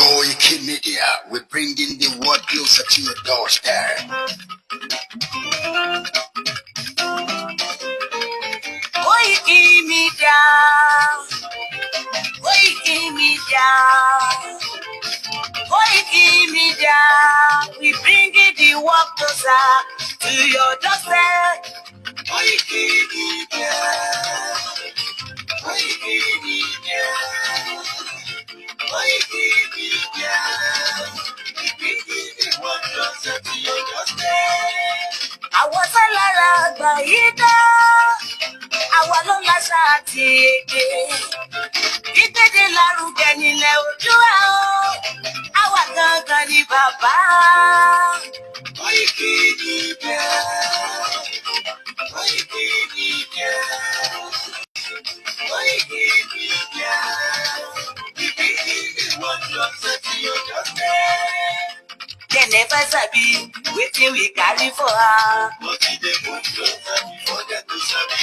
Koiki Media, we're bringing the world closer to your doorstep. Koiki Media, Koiki Media, Koiki Media, we bring the work closer to your doorstep. Koiki Media, Koiki Media, Koiki Media, we bringing the world closer to your doorstep. Àwọn tó lára àgbà yìí dá, àwa ló láṣà àti èdè. Gbígbéde lárugẹ nílẹ̀ Oòduà o, àwa gangan ni bàbá. Koiki Media, Koiki Media, Koiki Media, we bringing the world closer to your doorstep. Dem never sabi wetin we carry for her. But e dey move closer before dem go sabi.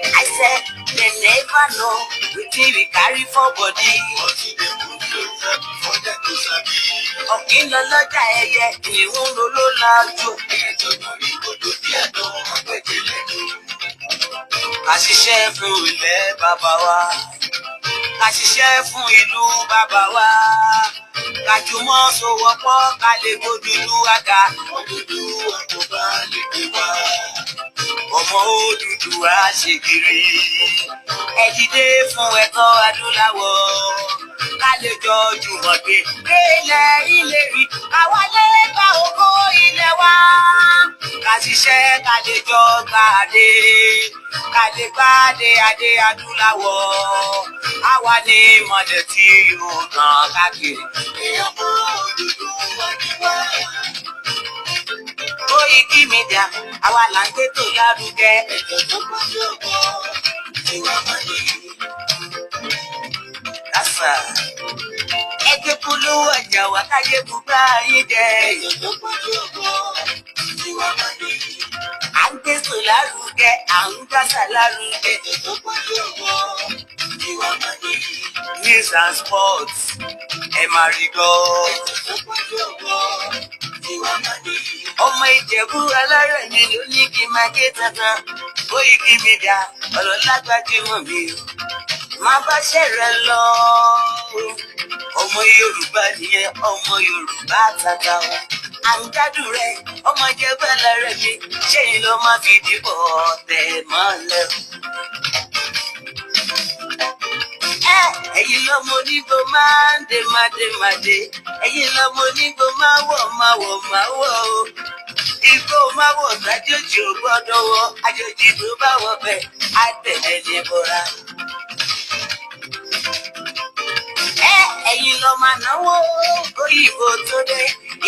I said dem never know wetin we carry for body. But e dey move closer before dem go sabi. Ọ̀kín lọ lọ́jà, ẹyẹ ìhun ló ló lajú. Ẹyẹ tó dorí kodò bí àdán, apẹ̀jẹ̀ lẹ́nu. Ká ṣiṣẹ́ fún ilẹ̀ bàbá wa. Ká ṣiṣẹ́ fún ìlú bàbá wa. Ká jùmọ̀ sowọ́pọ̀ ká lè gbódúdú àga. Odùduwà kò bá lè gbé wá. Ọmọ Odùduwà ṣe kiri. Ẹ dìde fún ẹ̀tọ́ adúláwọ̀. Ká lè jọ jùmọ̀ gbé délẹ̀ ìlérí. Ká wálé gba ògo ilẹ̀ wa. Ká ṣiṣẹ́ ká lè jọ gbàdé. Ká lè gbàdé adé adúláwọ̀. Àwa ní ìmọ̀lẹ̀ tí yóò tàn káàkiri. Ọmọ Odùduwà ni wá. Koiki Media, àwa là ń gbé tó lárugẹ. Ètò tó pọ̀jù ọ̀pọ̀ tiwa máa ní. Kásá. Ẹgbẹ́ polówó ọjà wà káyé bùbá yín jẹ. Ètò tó pọ̀jù ọ̀pọ̀ tiwa máa ní. À ń gbé sùn lárugẹ, à ń gbàsà lárugẹ. Ètò tó pọ̀jù ọ̀pọ̀ tiwa máa ní. News and sports, ẹ máa rí gbọ́. Ètò tó pọ̀jù ọ̀pọ̀ tiwa máa ní. Ọmọ Ìjẹ̀bú alárẹ̀ mi ló ní kí n máa ké tantan. Koiki Media, ọ̀rọ̀ lágbájúmọ̀ mi o. Máa bá ṣẹ́ rẹ lọ. Ọmọ Yorùbá nìyẹn, ọmọ Yorùbá tata o. À ń gbádùn rẹ, ọmọ Ìjẹ̀bú alárẹ̀ mi, ṣé yìí ló máa fi dìbò tẹ̀ mọ́lẹ̀ o? Ẹ ẹ̀yin lọ́mọ onígbò máa ń dé máa dé máa dé, ẹ̀yin lọ́mọ onígbò máa wọ̀ máa wọ̀ máa wọ̀ o. Igbó máa wọ̀ sájòjì ò gbọ́dọ̀ wọ̀, àjòjì tó bá wọ̀ bẹ́ẹ̀ á tẹ̀lé ní bọ́ra. Ẹ ẹ̀yin lọ máa náwó òyìnbó tó dé,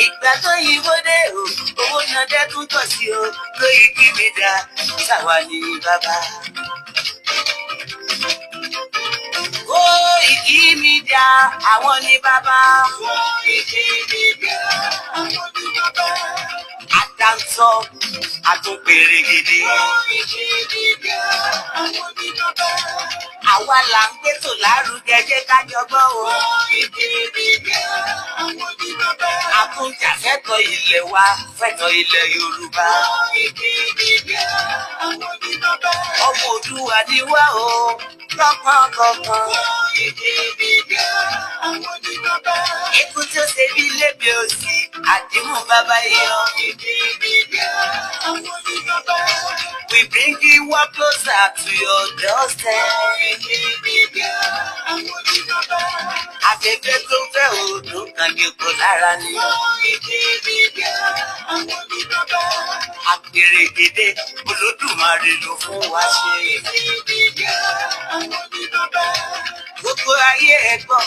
ìgbà tó yìnbó dé o, owó náà dẹ́kun pọ̀ sí o. Koiki Media, sáwa ní bàbá. Koiki Media, àwọn ní bàbá. Koiki Media, àwọn ní bàbá. Àdáńtọ́ àtúnpèrè gidi. Koiki Media, àwọn ní bàbá. Àwa là ń gbétò lárugẹ, jẹ́ ká jọ gbọ́ o. Koiki Media, àwọn ní bàbá. Àtúnjà fẹ́tọ̀ ilẹ̀ wa, fẹ́tọ̀ ilẹ̀ Yorùbá. Koiki Media, àwọn ní bàbá. Ọmọ Oòduà ni wá o, tọkàntọkàn. Koiki Media, àwọn ní bàbá. Ikú tó ṣe bí lébi òsì, àdìmú bàbá yọ. Koiki Media, àwọn ní bàbá. We bring you one closer to your doorstep. Koiki Media, àwọn ní bàbá. Afẹ́fẹ́ tó fẹ́ òòdùn kan jòkó lára ni. Koiki Media, àwọn ní bàbá. Àpèrègèdè Olódùmarè ló fún wa ṣe. Koiki Media, àwọn ní bàbá. Gbogbo ayé ẹ gbọ́,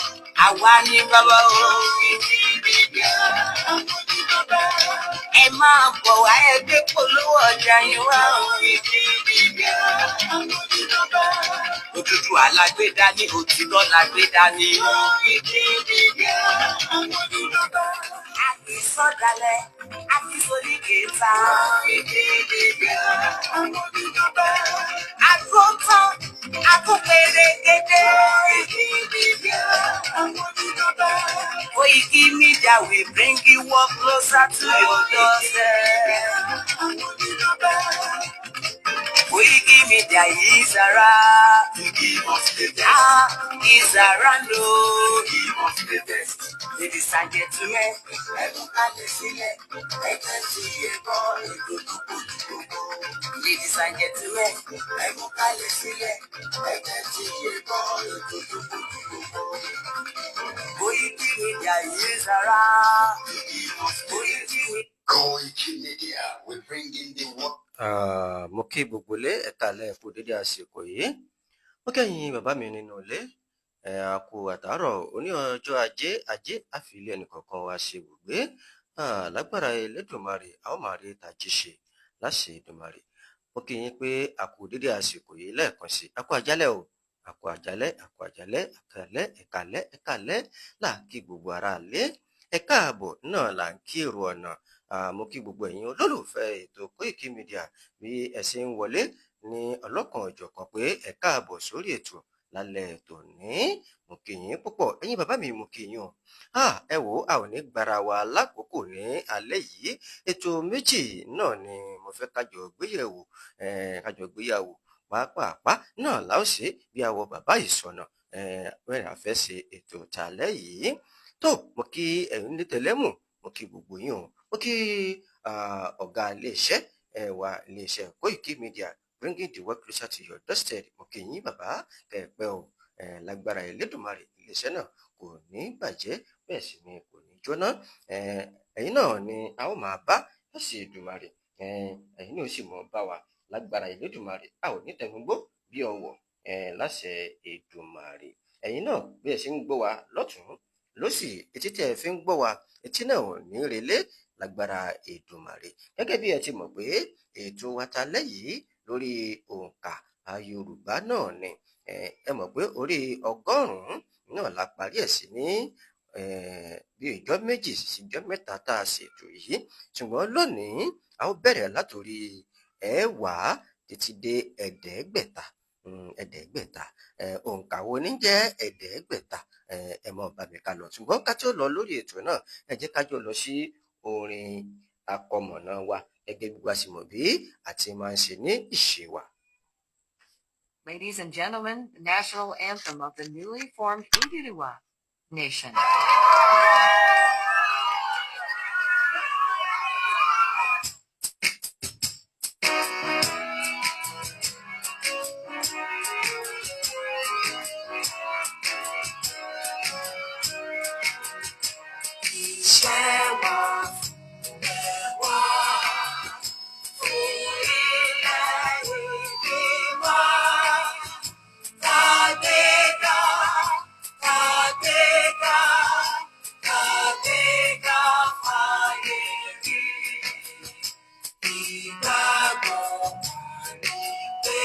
àwa ní bàbá o. Koiki Media, àwọn ní bàbá. Ẹ máa bọ̀ wá, ẹ gbé polówó ọjà yín wá o. Koiki Media, àwọn ní bàbá. Òdúdú alágbèdá ní, òtítọ́ lágbèdá ní. Koiki Media, àwọn ní bàbá. Àti sọ́dalẹ̀, àti sóríkèéta. Koiki Media, àwọn ní bàbá. Àtúntàn, àtúnpèrègèdè. Koiki Media, àwọn ní Koiki Media will bring you work closer to your doorstep. Koiki Media is around. Ah, is around o. Ladies and gentlemen, ẹ mú kalẹ̀ sílẹ̀, ẹ jẹ́ tí ẹ gbọ́ ètò tó kojú gbogbo. Ladies and gentlemen, ẹ mú kalẹ̀ sílẹ̀, ẹ jẹ́ tí ẹ gbọ́ ètò tó kojú gbogbo. Koiki Media is around. Koiki Media. Koiki Media, we bring in the world. Ah, mo kí gbogbo ilé, ẹ̀ka alẹ́, kú dédé àsìkò yìí. Mo kẹ́yìn bàbá mi nínú ilé, ẹ̀ a kú àtàárọ̀. Òní ọjọ́ Ajé, Ajé àfilẹ̀ ẹnìkọ̀ọ̀kan wa ṣe ibùgbé. Ah, lágbára Elédùmarè, a ó máa rí tàjí ṣe láṣẹ Èdùmàrè. Mo kí yín pé a kú dédé àsìkò yìí lẹ́ẹ̀kan sí. A kú àjálẹ̀ o, a kú àjálẹ̀, a kú àjálẹ̀, àkàlẹ̀, ẹ̀kálẹ̀, ẹ̀kálẹ̀ là kí gbogbo ará ilé. Ẹ káàbọ̀ náà là ń kí èrò ọ̀nà. Ah, mo kí gbogbo ẹ̀yin olólùfẹ́ ètò Koiki Media bí ẹ ṣe ń wọlé ní ọlọ́kan òjọ̀kan pé ẹ káàbọ̀ sórí ètò lálẹ́ tòní. Mo kí yín púpọ̀, ẹ̀yin bàbá mi, mo kí yín o. Ah, ẹ wò ó, a ò ní gbára wa lákòókò ní alẹ́ yìí. Ètò méjì náà ni mo fẹ́ kájọ gbéyẹ̀wò, kájọ gbéyàwó pàápàá náà la ó ṣe bí awọ bàbá ìsọ̀nà bẹ́ẹ̀ la fẹ́ ṣe ètò tàlẹ́ yìí. Tó mo kí ẹ̀yin ní tẹlẹ́mù, mo kí gbogbo yín o. Mo kí ọ̀gá iléeṣẹ́ wa, iléeṣẹ́ Koiki Media, bringing the work closer to your doorstep. Mo kí yín bàbá, kẹ̀pẹ́ o. Lágbára Elédùmarè, iléeṣẹ́ náà kò ní bàjẹ́, bẹ́ẹ̀ sì ni kò ní jóná. Ẹ̀yin náà ni a ó máa bá láṣẹ Èdùmàrè. Ẹ̀yin náà ó sì mọ̀ bá wa lágbára Elédùmarè. A ò ní tẹnugbó bí ọwọ̀ láṣẹ Èdùmàrè. Ẹ̀yin náà, bí ẹ ṣe ń gbọ́ wa lọ́tùn lósì, etí tẹ́ ẹ fi ń gbọ́ wa, etí náà ò ní relé lágbára Èdùmàrè. Gẹ́gẹ́ bí ẹ ti mọ̀ pé ètò wa ta lẹ́yìí lórí òǹkà Yorùbá náà ni. Ẹ mọ̀ pé orí 100 náà la parí ẹ̀ sí ní bí ìjọ 2 sí ìjọ 3 tá a ṣètò yìí, ṣùgbọ́n lónìí a ó bẹ̀rẹ̀ látòrí 10 títí dé 500. 500, òǹkà wo ní jẹ́ 500? Ẹ mọ̀ bá mi ká lọ, ṣùgbọ́n ká tó lọ lórí ètò náà, ẹ jẹ́ ká jọ lọ sí orin akọmọ̀nà wa gẹ́gẹ́ bí wàá ṣe mọ̀ bí àti máa ń ṣe ní ìṣe wa. Ladies and gentlemen, the national anthem of the newly formed Oduduwa Nation. Iṣẹ́ wa wá fún ilẹ̀ èdè wa. Kàgbéga, kàgbéga, kàgbéga fàyè rí. Ìgbàgbọ́ ni pé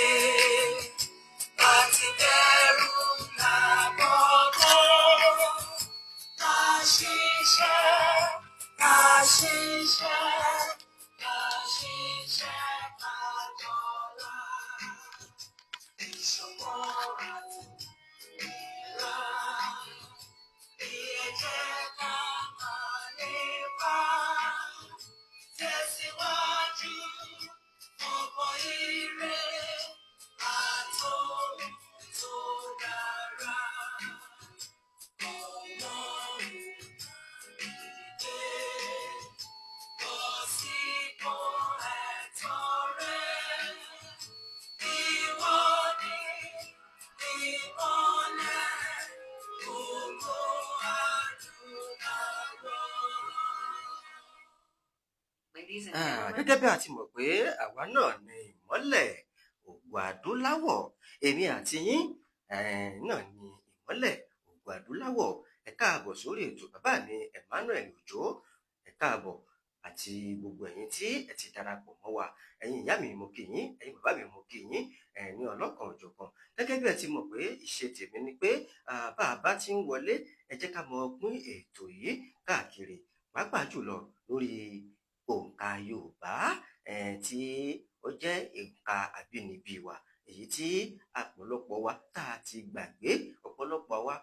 bá ti bẹ̀rù làbọ̀ mọ́. Ká ṣiṣẹ́, ká ṣiṣẹ́, ká ṣiṣẹ́ ká dọ́là. Ìṣọ̀kan àti ìlera bí ẹ jẹ́ ká máa lépa. Tẹ̀síwájú ọ̀pọ̀ ire àtòhun tó dára. Ọlọ́run dé bọ́ sípò ẹ̀tọ́ rẹ̀. Ìwọ ni ìmọ́lẹ̀ gbogbo adúláwọ̀. Ladies and Ah, gentlemen, gẹ́gẹ́ bí a ti mọ̀ pé àwa náà ni ìmọ́lẹ̀ ògo adúláwọ̀, èmi àti yín náà ni ìmọ́lẹ̀ ògo adúláwọ̀. Ẹ káàbọ̀ sórí ètò, bàbá mi Emmanuel Òjó, ẹ káàbọ̀, àti gbogbo ẹ̀yin tí ẹ ti darapọ̀ mọ́ wa. Ẹ̀yin ìyá mi, mo kí yín. Ẹ̀yin bàbá mi, mo kí yín ní ọlọ́kan òjọ̀kan. Gẹ́gẹ́ bí ẹ ti mọ̀ pé ìṣe tèmi ni pé bá a bá ti ń wọlé, ẹ jẹ́ ká mọ pín ètò yìí káàkiri, pàápàá jùlọ lórí òǹkà Yorùbá tí ó jẹ́ òǹkà àbínibí wa, èyí tí ọ̀pọ̀lọpọ̀ wa tá a ti gbàgbé. Ọ̀pọ̀lọpọ̀ wa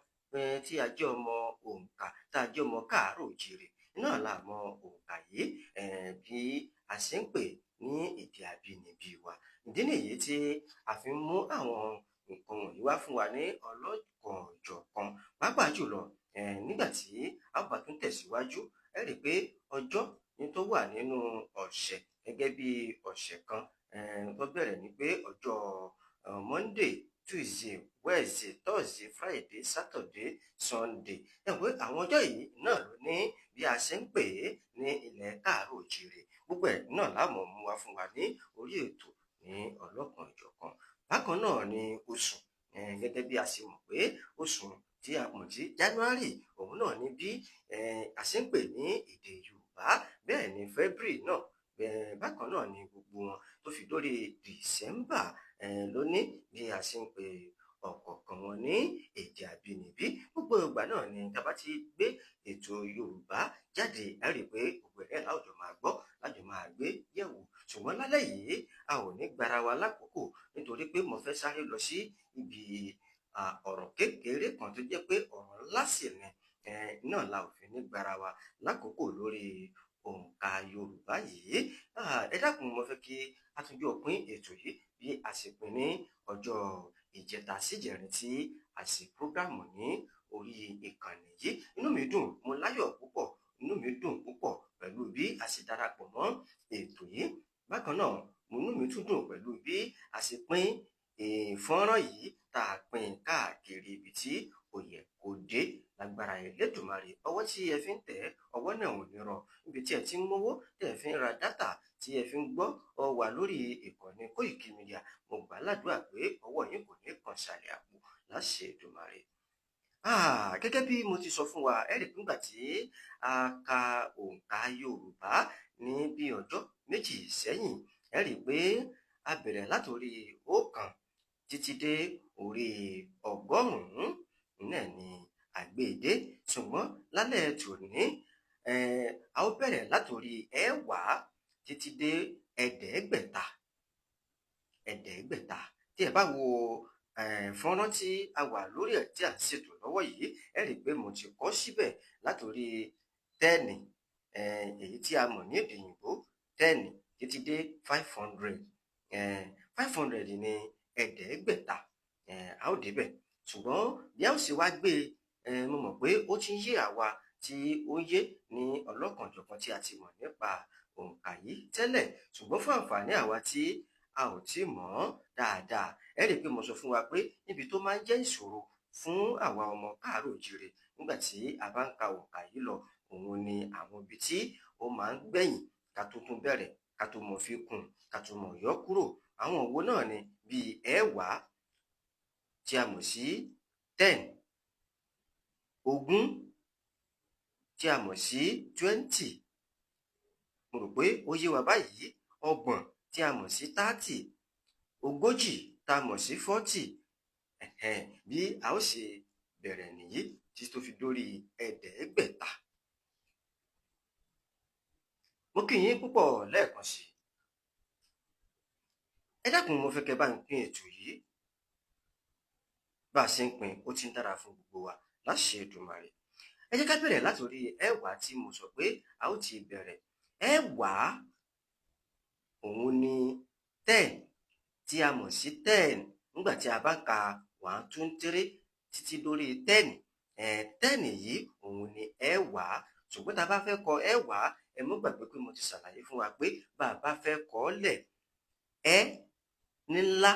tí a jẹ́ ọmọ òǹkà, tá a jẹ́ ọmọ káàárọ̀ oòjíire náà la mọ òǹkà yìí bí a ṣe ń pè ní èdè abínibí wa. Ìdí nìyí tí a fi ń mú àwọn nǹkan wọ̀nyí wá fún wa ní ọlọ́kan-ò-jọ̀kan, pàápàá jùlọ nígbà tí a ó bá tún tẹ̀síwájú. Ẹ rí i pé ọjọ́ ní tó wà nínú ọ̀sẹ̀ gẹ́gẹ́ bí ọ̀sẹ̀ kan tó bẹ̀rẹ̀ ní pé ọjọ́ Monday, Tuesday, Wednesday, Thursday, Friday, Saturday, Sunday. Ẹ pé àwọn ọjọ́ yìí náà ló ní bí a ṣe ń pè é ní ilẹ̀ káàárọ̀ oòjíire. Gbogbo ẹ̀ náà la mọ̀ mú wá fún wa ní orí ètò ní ọlọ́kan-ò-jọ̀kan. Bákan náà ni oṣù, gẹ́gẹ́ bí a ṣe mọ̀ pé oṣù tí a mọ̀ sí January, òun náà ní bí a ṣe ń pè ní èdè Yorùbá, bẹ́ẹ̀ ni February náà. Bákan náà ni gbogbo wọn tó fi dórí December ló ní bí a ṣe ń pè ọ̀kọ̀ọ̀kan wọn ní èdè abínibí. Gbogbo ìgbà náà ni tá a bá ti gbé ètò Yorùbá jáde, ẹ rí i pé gbogbo ẹ̀ láwùjọ máa gbọ́, lájọ máa gbé yẹ̀wò. Ṣùgbọ́n lálẹ́ yìí, a ò ní gbára wa lákòókò nítorí pé mo fẹ́ sáré lọ sí ibi ọ̀rọ̀ kékeré kan tó jẹ́ pé ọ̀rọ̀ ńlá sì ni, náà la ò fi ní gbára wa lákòókò lórí òǹkà Yorùbá yìí. Ẹ dákun, mo fẹ́ kí a tún jọ pín ètò yìí bí a ṣe pín ní ọjọ́ ìjẹta síjẹrin tí a ṣe prógrámù ní orí ìkànnì yìí. Inú mi dùn, mo láyọ̀ púpọ̀, inú mi dùn púpọ̀ pẹ̀lú bí a ṣe darapọ̀ mọ́ ètò yìí. Bákan náà, inú mi tún dùn pẹ̀lú bí a ṣe pín fọ́nrán yìí, tá a pín káàkiri ibi tí ó yẹ kó dé. Lágbára Elédùmarè, ọwọ́ tí ẹ fi ń tẹ̀, ọwọ́ náà ò ní rọ. Ibi tí ẹ ti ń mówó tẹ́ ẹ fi ń ra data tí ẹ fi ń gbọ́ ọ wà lórí ìkànnì Koiki Media, mo gbà ládùúrà pé ọwọ́ yín kò ní kàn sàlẹ̀ àpò láṣẹ Èdùmàrè. Gẹ́gẹ́ bí mo ti sọ fún wa, ẹ rí i pé nígbà tí a ka òǹkà Yorùbá ní bí ọjọ́ 2 sẹ́yìn, ẹ rí i pé a bẹ̀rẹ̀ látòrí 1 títí dé orí 100 náà ni àgbédé. Ṣùgbọ́n lálẹ́ tòní, a ó bẹ̀rẹ̀ látòrí 10 títí dé 500. 500. Tí ẹ bá wo fọ́nrán tí a wà lórí ẹ̀ tí à ń ṣètò lọ́wọ́ yìí, ẹ rí i pé mo ti kọ síbẹ̀ látòrí 10, èyí tí a mọ̀ ní èdè òyìnbó 10, títí dé 500. 500 ní 500. A ó débẹ̀. Ṣùgbọ́n bí a ó ṣe wá gbé e, mo mọ̀ pé ó ti ń yé àwa tí ó ń yé ní ọlọ́kan-ò-jọ̀kan tí a ti mọ̀ nípa òǹkà yìí tẹ́lẹ̀. Ṣùgbọ́n fún àǹfààní àwa tí a ò tí mọ̀ ọ́n dáadáa, ẹ rí i pé mo sọ fún wa pé níbi tó máa ń jẹ́ ìṣòro fún àwa ọmọ káàárọ̀ oòjíire nígbà tí a bá ń ka òǹkà yìí lọ, òun ni àwọn ibi tí ó máa ń gbẹ̀yìn ká tó tún bẹ̀rẹ̀, ká tó mọ̀ fi kún, ká tó mọ̀ yọ́ kúrò. Àwọn òwò náà ni bíi 10 tí a mọ̀ sí 10, 20 tí a mọ̀ sí 20. Mo rò pé ó yé wa báyìí. 30 tí a mọ̀ sí 30, 40 tá a mọ̀ sí 40. Bí a ó ṣe bẹ̀rẹ̀ nìyí títí tó fi dórí 500. Mo kí yín púpọ̀ lẹ́ẹ̀kan sí i. Ẹ dákun, mo fẹ́ kẹ́ bá ń pín ètò yìí. Bá a ṣe ń pín, ó ti ń dára fún gbogbo wa láṣẹ Èdùmàrè. Ẹ jẹ́ ká bẹ̀rẹ̀ látòrí 10 tí mo sọ pé a ó ti bẹ̀rẹ̀. 10 òun ni 10 tí a mọ̀ sí 10 nígbà tí a bá ń ka 1, 2, 3 títí dórí 10. 10 yìí òun ni 10. Ṣùgbọ́n tá a bá fẹ́ kọ 10, ẹ mọ́ gbàgbé pé mo ti ṣàlàyé fún wa pé bá a bá fẹ́ kọ ọ́ lẹ̀, ẹ ní ńlá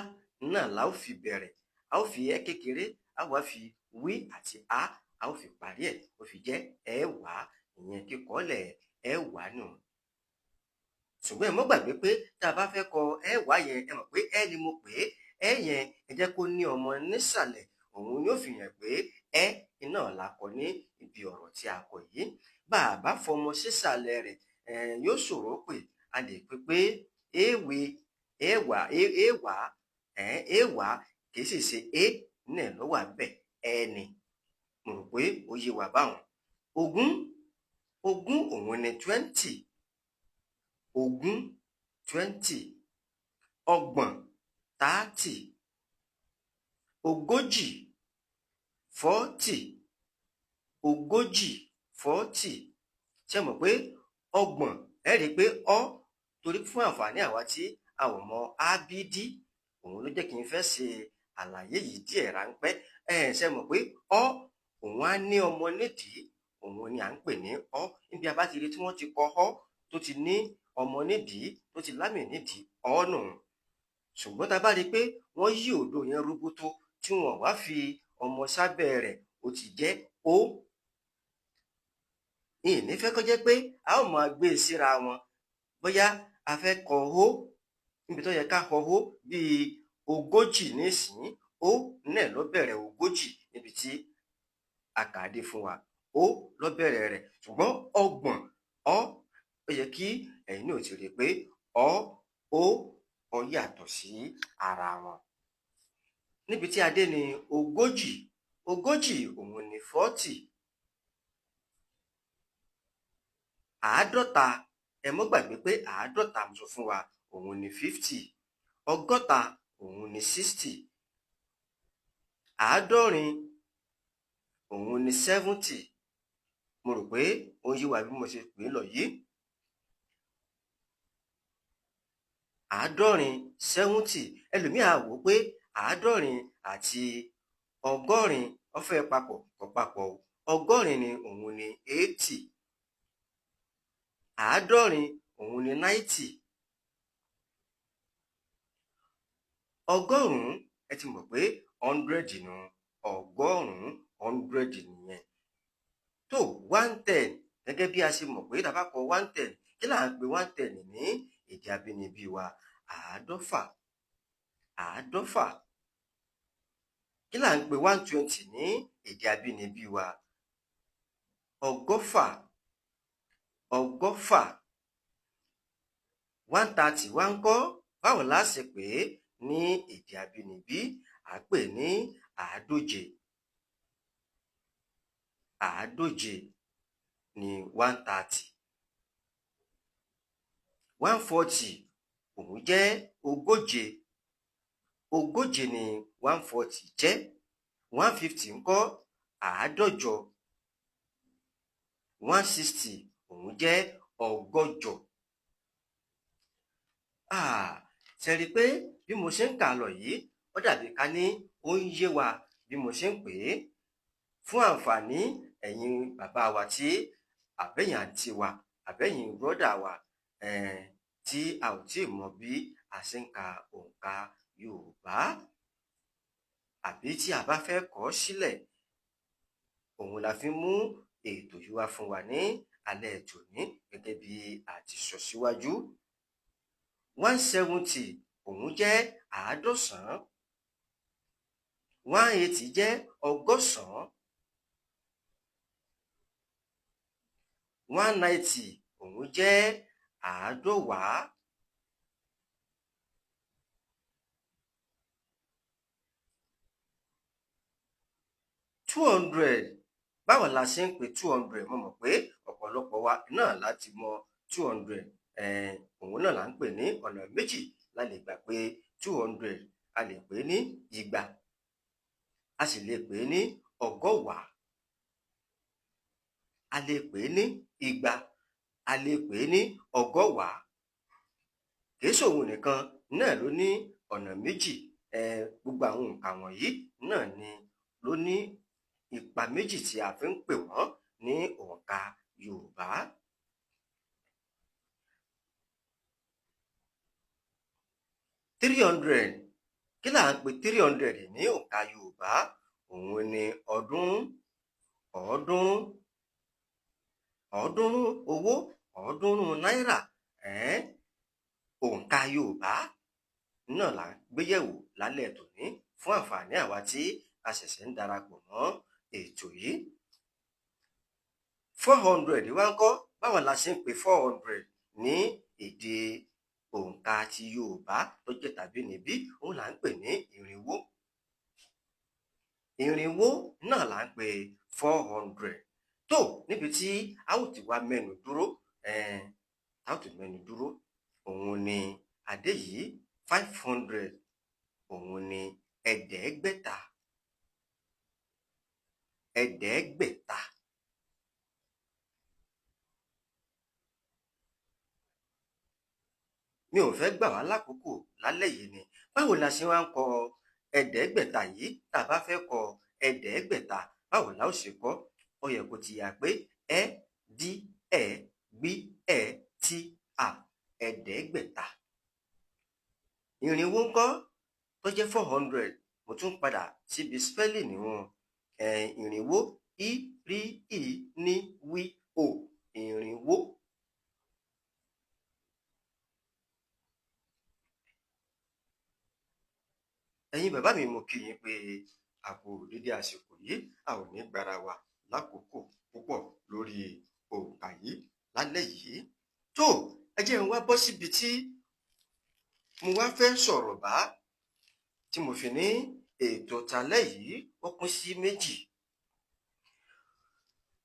náà la ó fi bẹ̀rẹ̀. A ó fi ẹ kékeré, a wá fi wí àti a, a ó fi parí ẹ̀, ó fi jẹ́ 10. Ìyẹn kíkọ́lẹ̀ 10 nù. Ṣùgbọ́n ẹ mọ́ gbàgbé pé tá a bá fẹ́ kọ 10 yẹn, ẹ mọ̀ pé ẹ ni mo pè é. Ẹ yẹn, ẹ jẹ́ kó ní ọmọ nísàlẹ̀, òun yóò fi hàn pé ẹ iná la kọ ní ibi ọ̀rọ̀ tí a kọ yìí. Bá a bá fọmọ sísàlẹ̀ rẹ̀, yóò ṣòro pé a lè pè pé ewé, ẹwà, ẹwà, ẹwà kì í sì ṣe é náà ló wà níbẹ̀, ẹ ni. Mo rò pé ó yé wa báwọn. 20, 20 òun ni 20, 20, 20, 30, 30, 40, 40. Ogójì, 40. Ṣé mọ̀ pé ọgbọ̀n, ẹ rí i pé ọ torí fún àǹfààní àwa tí a ò mọ ábídí, òun ló jẹ́ kí n fẹ́ ṣe àlàyé yìí díẹ̀ ráńpẹ́. Ẹ ṣe mọ̀ pé ọ òun á ní ọmọ nídìí, òun ni à ń pè ní ọ. Níbi a bá ti rí tí wọ́n ti kọ ọ tó ti ní ọmọ nídìí, tó ti lámì nídìí, ọ nù. Ṣùgbọ́n tá a bá rí i pé wọ́n yí òdo yẹn roboto tí wọ́n wá fi ọmọ sábẹ́ rẹ̀, ó ti jẹ́ ó. Ìní fẹ́ kó jẹ́ pé a ó máa gbé e síra wọn. Bóyá a fẹ́ kọ ó níbi tó yẹ ká kọ ó bíi ogójì nísìnyí, ó náà ló bẹ̀rẹ̀ ogójì níbi tí a kà á dé fún wa. Ó ló bẹ̀rẹ̀ rẹ̀. Ṣùgbọ́n ọgbọ̀n, ọ, ó yẹ kí ẹ̀yin náà ti rí i pé ọ, ó, ọ yàtọ̀ sí ara wọn. Níbi tí a dé ni ogójì. Ogójì òun ni 40. Àádọ́ta, ẹ mọ́ gbàgbé pé àádọ́ta mo sọ fún wa òun ni 50. Ọgọ́ta òun ni 60. Àádọ́rin òun ni 70. Mo rò pé ó yé wa bí mo ṣe pè é lọ yìí. Àádọ́rin, 70. Ẹlòmíì á wò ó pé àádọ́rin àti ọgọ́rin ó fẹ́ papọ̀, kò papọ̀ o. Ọgọ́rin ni òun ni 80. Àádọ́rin òun ni 90. Ọgọ́rùn-ún, ẹ ti mọ̀ pé 100 nù. Ọgọ́rùn-ún, 100 nìyẹn. Tó 110, gẹ́gẹ́ bí a ṣe mọ̀ pé tá a bá kọ 110, kí là ń pè 110 ní èdè abínibí wa? Àádọ́fà. Àádọ́fà. Kí là ń pè 120 ní èdè abínibí wa? Ọgọ́fà. Ọgọ́fà. 130 wá ń kọ́, báwo la ṣe pè é ní èdè abínibí? À ń pè ní àádóje. Àádóje ni 130. 140 òun jẹ́ ogóje. Ogóje ni 140 jẹ́. 150 ńkọ́, àádọ́jọ. 160 òun jẹ́ ọgọ́jọ. Ṣe rí i pé bí mo ṣe ń kà á lọ yìí, ó dàbí ká ní ó ń yé wa bí mo ṣe ń pè é. Fún àǹfààní ẹ̀yin bàbá wa tí àbẹ̀yìn àǹtí wa, àbẹ̀yìn bírọ́dà wa, tí a ò tíì mọ bí a ṣe ń ka òǹkà Yorùbá, àbí tí a bá fẹ́ kọ ọ́ sílẹ̀, òun la fi mú ètò yìí wá fún wa ní alẹ́ tòní gẹ́gẹ́ bí a ti sọ síwájú. 170 òun jẹ́ àádọ́sàn-án. 180 jẹ́ ọgọ́sàn-án. 190 òun jẹ́ àádọ́wàá. 200, báwo la ṣe ń pè 200? Mo mọ̀ pé ọ̀pọ̀lọpọ̀ wa náà láti mọ 200. Òun náà là ń pè ní ọ̀nà méjì la lè gbà pé 200. A lè pè é ní igba, a sì lè pè é ní ọgọ́wàá. A lè pè é ní igba, a lè pè é ní ọgọ́wàá. Kìí ṣòun nìkan náà ló ní ọ̀nà méjì. Gbogbo àwọn òǹkà wọ̀nyí náà ni ló ní ipa méjì tí a fi ń pè wọ́n ní òǹkà Yorùbá. 300, kí là ń pè 300 ní òǹkà Yorùbá? Òun ni ọ̀ọ́dúnrún, ọ̀ọ́dúnrún, ọ̀ọ́dúnrún owó, ọ̀ọ́dúnrún náírà. Òǹkà Yorùbá náà là ń gbéyẹ̀wò lálẹ́ tòní fún àǹfààní àwa tí a ṣẹ̀ṣẹ̀ ń darapọ̀ mọ́ ètò yìí. 400 wá ń kọ́, báwo la ṣe ń pè 400 ní èdè òǹkà ti Yorùbá tó jẹ́ tàbínibí? Òun là ń pè ní irinwó. Irinwó náà là ń pè 400. Tó níbi tí a ó ti wá mẹ́nu dúró, a ó ti mẹ́nu dúró, òun ni adé yìí. 500 òun ni ẹ̀ẹ́dẹ́gbẹ̀ta. Ẹ̀ẹ́dẹ́gbẹ̀ta. Mi ò fẹ́ gbà wá lákòókò lálẹ́ yìí ni. Báwo la ṣe wá ń kọ ẹ̀ẹ́dẹ́gbẹ̀ta yìí? Tá a bá fẹ́ kọ ẹ̀ẹ́dẹ́gbẹ̀ta, báwo la ó ṣe kọ? Ó yẹ kó ti yà pé ẹ d ẹ gb ẹ t a, ẹ̀ẹ́dẹ́gbẹ̀ta. Irinwó ńkọ́, tó jẹ́ 400? Mo tún padà síbi spelling wọn. Irinwó, i rí i ní wí o, irinwó. Ẹ̀yin bàbá mi, mo kí yín pé a kú dédé àsìkò yìí. A ò ní gbára wa lákòókò púpọ̀ lórí òǹkà yìí lálẹ́ yìí. Tó, ẹ jẹ́ n wá bọ́ síbi tí mo wá fẹ́ sọ̀rọ̀ bá, tí mo fi ní ètò talẹ́ yìí ó pín sí méjì.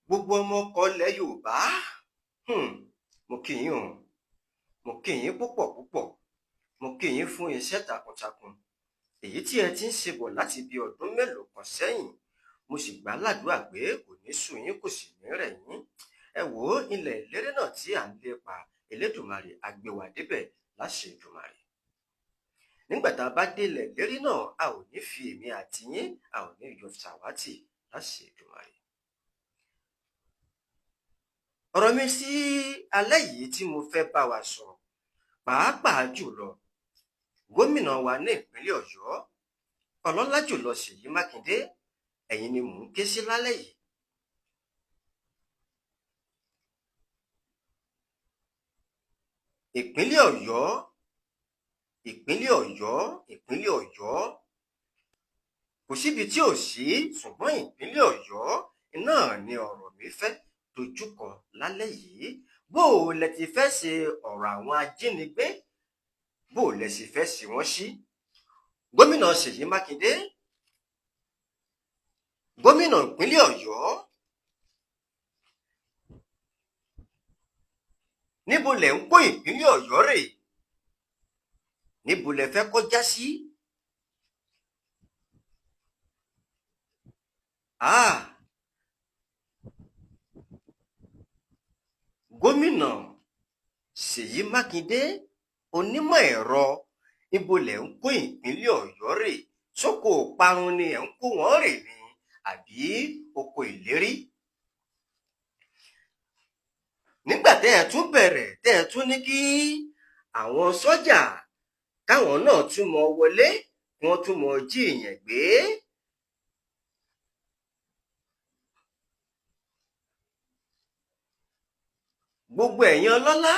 Gbogbo ọmọ ọkọ ilẹ̀ Yorùbá, mo kí yín o, mo kí yín púpọ̀ púpọ̀, mo kí yín fún iṣẹ́ takuntakun èyí tí ẹ ti ń ṣe bọ̀ láti bí ọdún mélòó kan sẹ́yìn. Mo sì gbà á ládùúrà pé kò ní sú yín, kò sì ní rẹ̀ yín. Ẹ wò ó, ilẹ̀ ìlérí náà tí à ń lépa, Elédùmarè á gbé wa débẹ̀ láṣẹ Èdùmàrè. Nígbà tá a bá délẹ̀ ìlérí náà, a ò ní fi èmi àti yín, a ò ní yọ ṣàwátì láṣẹ Èdùmàrè. Ọ̀rọ̀ mi sí alẹ́ yìí tí mo fẹ́ bá wa sọ, pàápàá jùlọ gómìnà wa ní ìpínlẹ̀ Ọ̀yọ́, ọlọ́lá jùlọ Ṣèyí Mákindé, ẹ̀yin ni mò ń ké sí lálẹ́ yìí. Ìpínlẹ̀ Ọ̀yọ́, ìpínlẹ̀ Ọ̀yọ́, ìpínlẹ̀ Ọ̀yọ́, kò síbi tí ò sí, ṣùgbọ́n ìpínlẹ̀ Ọ̀yọ́ náà ni ọ̀rọ̀ mi fẹ́ dojúkọ lálẹ́ yìí. Bó o lẹ ti fẹ́ ṣe ọ̀rọ̀ àwọn ajínigbé, bó o lẹ sì fẹ́ ṣe wọ́n sí? Gómìnà Ṣèyí Mákindé, gómìnà ìpínlẹ̀ Ọ̀yọ́, níbo lẹ̀ ń kó ìpínlẹ̀ Ọ̀yọ́ rè? Níbo lẹ fẹ́ kó já sí? Gómìnà Ṣèyí Mákindé, onímọ̀ ẹ̀rọ, níbo lẹ̀ ń kó ìpínlẹ̀ Ọ̀yọ́ rè? Sóko ìparun ni ẹ̀ ń kó wọ́n rè ni, àbí oko ìlérí? Nígbà tẹ́ ẹ tún bẹ̀rẹ̀, tẹ́ ẹ tún ní kí àwọn sọ́jà káwọn náà tún mọ wọlé, kí wọ́n tún mọ jí èèyàn gbé. Gbogbo ẹ̀yin ọlọ́lá,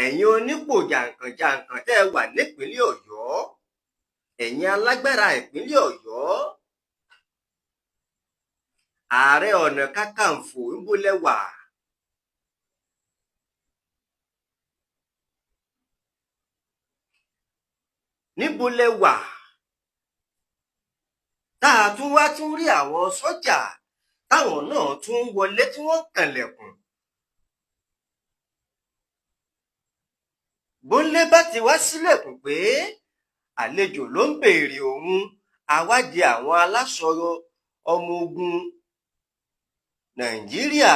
ẹ̀yin onípò jàǹkànjàǹkàn tẹ́ ẹ wà nípìnlẹ̀ Ọ̀yọ́, ẹ̀yin alágbára ìpínlẹ̀ Ọ̀yọ́, Ààrẹ Ọ̀nà Kakanfò, ńbo lẹ wà? Níbo lẹ wà tá a tún wá tún rí àwọn sọ́jà táwọn náà tún ń wọlé tí wọ́n kànlẹ̀kùn? Bónlé bá ti wá sílẹ̀kùn pé àlejò ló ń béèrè òun, àwádìí àwọn aláṣọ ọmọ ogun Nàìjíríà,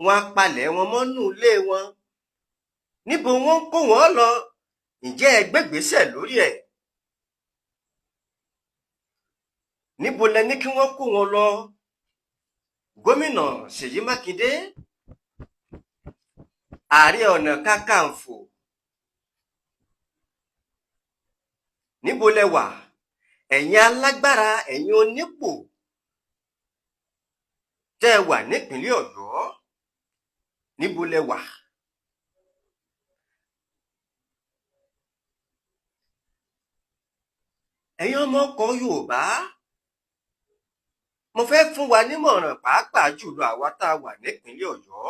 wọn á palẹ̀ wọn mọ́nú ilé wọn. Níbo wọ́n ń kó wọn lọ? Ǹjẹ́ ẹ gbégbèsè lórí ẹ̀? Níbo lẹ ní kí wọ́n kó wọn lọ? Gómìnà Ṣèyí Mákindé, Ààrẹ Ọ̀nà Kakanfò, níbo lẹ wà? Ẹ̀yin alágbára, ẹ̀yin onípò tẹ́ ẹ wà nípìnlẹ̀ Ọ̀yọ́, níbo lẹ wà? Ẹ̀yin ọmọ ọkọ̀ Yorùbá, mo fẹ́ fún wa nímọ̀ràn, pàápàá jùlọ àwa tá a wà nípìnlẹ̀ Ọ̀yọ́